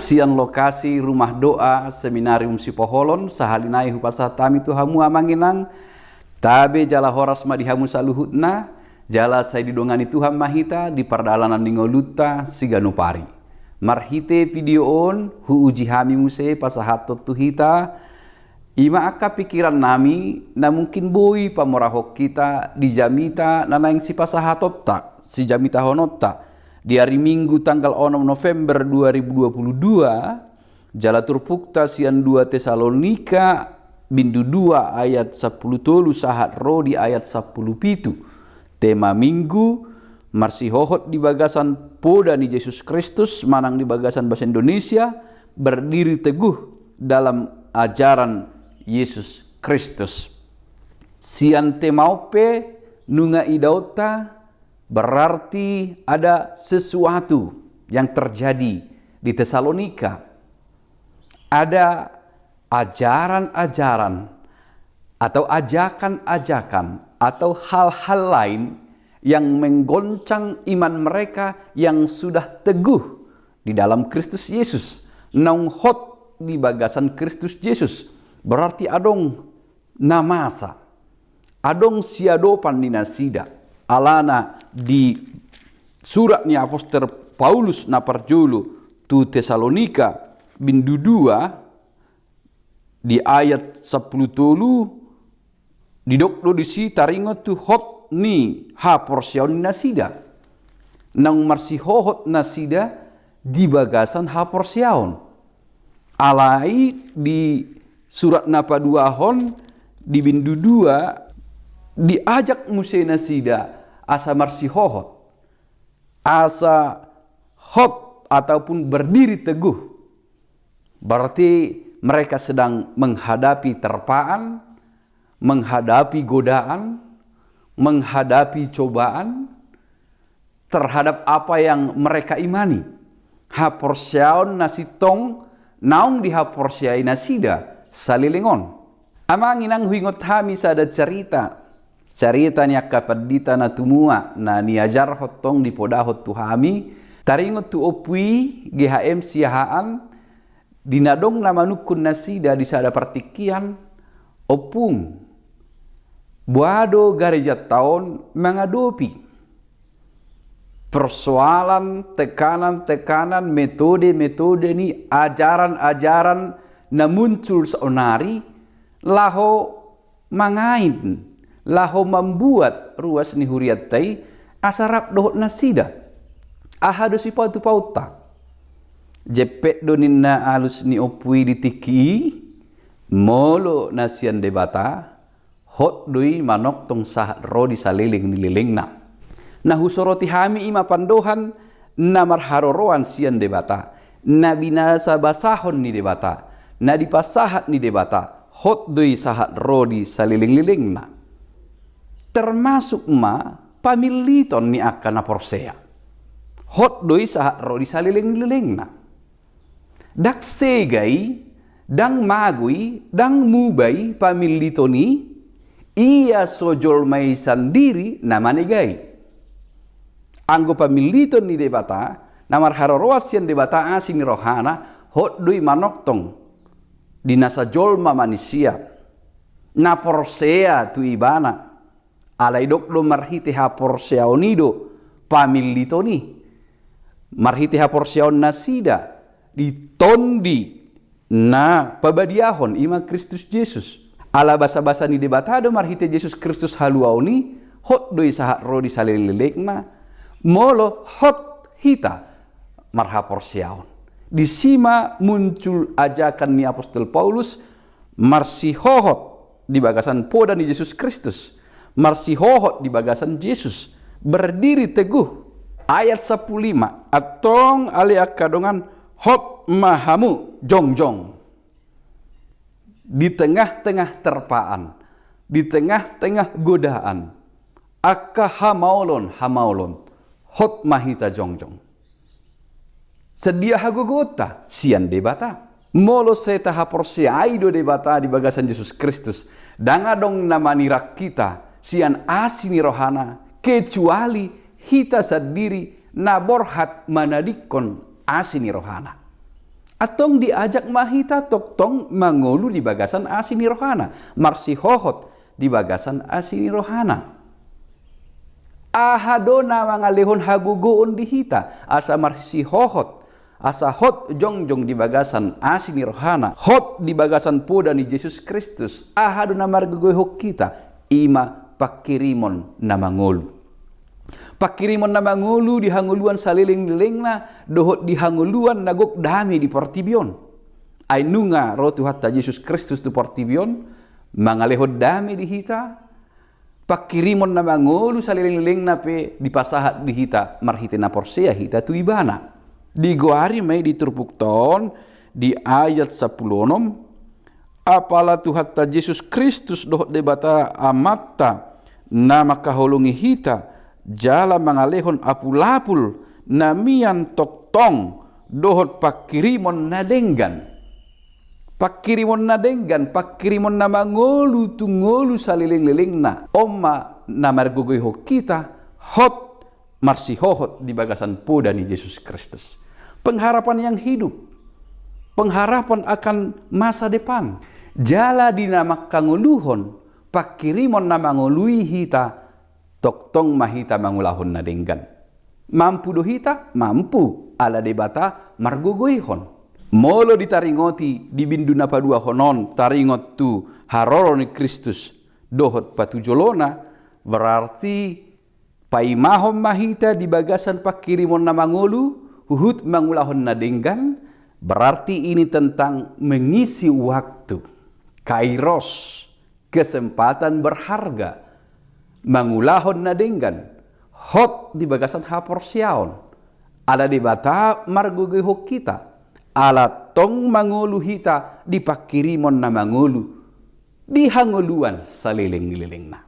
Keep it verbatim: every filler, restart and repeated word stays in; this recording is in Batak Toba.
Sian lokasi Rumah Doa Seminarium Sipoholon, sahali nai hupasahat hami tu hamu amang inang, tabe jala horas ma di hamu saluhutna, jala sai didongani Tuhan ma hita di pardalanan ni ngolunta siganup ari. Marhite video on, huuji hami muse pasahathon tu hita, ima angka pikiran nami na mungkin boi pamorahon hita di jamita na naeng sipasahatonta, sijamitahononta, di ari Minggu tanggal onom November dua ribu dua puluh dua, jala turpukta sian dua Tesalonika bindu dua ayat sampulu tolu sahat ro di ayat sampulu pitu. Tema Minggu, marsihohot di bagasan poda ni Jesus Kristus, manang di bagasan bahasa Indonesia, berdiri teguh dalam ajaran Yesus Kristus. Sian tema on pe nunga idaonta, berarti ada sesuatu yang terjadi di Tesalonika. Ada ajaran-ajaran atau ajakan-ajakan atau hal-hal lain yang menggoncang iman mereka yang sudah teguh di dalam Kristus Yesus. Naung hot di bagasan Kristus Yesus. Berarti adong na masa. Adong siadopan ni nasida. Alana di surat ni apostel Paulus na parjolo tu Tesalonika bindu dua di ayat sampulu tolu, didok do disi taringot tu hot ni haporseaon ni nasida. Naung marsihohot nasida di bagasan haporseaon. Alai di surat na paduahon di bindu dua diajak muse nasida asa marsihohot, asa hot ataupun berdiri teguh. Berarti mereka sedang menghadapi terpaan, menghadapi godaan, menghadapi cobaan terhadap apa yang mereka imani. Haporseaon na sintong naung dihaporseai nasida saleleng on. Amang inang, huingot hami sada cerita. Cerita ni angka pandita na tumua na niajarhon tong dipodahon tu hami. Taringot tu ompu i G H M Siahaan, di na adong na manungkun nasida di sada partingkian, ompung, boha do garejanta on mangadopi persoalan, tekanan-tekanan, metode-metode ni ajaran-ajaran na muncul saonari, laho mangain, laho mambuat ruas ni hurianta i asa rap dohot nasida. Aha do sipatupaonta? Jempek do ninna alus ni ompu i di tingki i, molo na sian Debata, hot do i manongtong sahat ro di saleleng ni lelengna. Na husoroti hami i ma pandohan na marharoroan sian Debata, na binasabasahon ni Debata, na dipasahat ni Debata, hot do i sahat ro di saleleng-lelengna. Termasuk ma pamilliton ni angka na porsea. Hot do i sahat ro di saleleng-lelengna. Ndang sega i, ndang mago i, ndang muba i pamilliton i, ia so jolma i sandiri na manega i. Anggo pamilliton ni Debata, na marharoroan sian Debata asi ni rohana, hot do i manongtong di nasa jolma manisia, na porsea tu Ibana. Alai didok do marhite haporseaon i do pamilliton i. Marhite haporseaon nasida di Tondi na pabadiahon, i ma Kristus Jesus. Ala basabasa ni Debata do marhite Jesus Kristus haluaon i, hot do i sahat ro di saleleng-lelengna, molo hot hita marhaporseaon. Disi ma muncul ajakan ni apostel Paulus, marsihohot di bagasan poda ni Jesus Kristus, marsihohot di bagasan Jesus, berdiri teguh. Ayat sampulu lima, antong ale angka dongan, hot ma hamu jongjong di tengah-tengah terpaan, di tengah-tengah godaan, angka hamaolon-hamaolon, hot ma hita jongjong. Sadia hagogoonta sian Debata. Molo sai tahaporseai do Debata di bagasan Jesus Kristus, ndang adong na manirang hita sian asi ni rohana, kecuali hita sandiri na borhat manadingkon asi ni rohana. Antong diajak ma hita tongtong mangolu di bagasan asi ni rohana, marsihohot di bagasan asi ni rohana. Aha do na mangalehon hagogoon di hita asa marsihohot, asa hot jongjong di bagasan asi ni rohana, hot di bagasan poda ni Jesus Kristus? Aha do na margogoihon hita? I ma pangkirimon na mangolu. Pangkirimon na mangolu di hangoluan saleleng-lelengna dohot di hangoluan na gok dame di portibi on. Ai nunga ro Tuhanta Jesus Kristus tu portibi on mangalehon dame di hita, pangkirimon na mangolu saleleng-lelengna pe dipasahat di hita marhite na porsea hita tu Ibana. Digoari ma i di turpukta on di ayat sampulu onom, Apala Tuhanta Jesus Kristus dohot Debata Amanta na mangkaholongi hita jala mangalehon apul-apul na mian tongtong dohot pangkirimon na denggan. Pangkirimon na denggan, pangkirimon na mangolu tu ngolu saleleng-lelengna. On ma na margogoihon hita hot marsihohot di bagasan poda ni Jesus Kristus. Pengharapan yang hidup, pengharapan akan masa depan. Jala di na mangkangoluhon pangkirimon na mangolu i hita, tongtong ma hita mangulahon na denggan. Mampu do hita? Mampu, ala Debata margogoihon. Molo ditaringoti di bindu na paduahon on taringot tu haroro ni Kristus dohot patujolona, berarti paimahon ma hita di bagasan pangkirimon na mangolu huhut mangulahon na denggan, berarti ini tentang mengisi waktu, kairos, kesempatan berharga, mangulahon na denggan, hot di bagasan haporseaon. Ala Debata margogoihon hita, ala tong mangolu hita di pangkirimon na mangolu, di hangoluan saleleng-lelengna.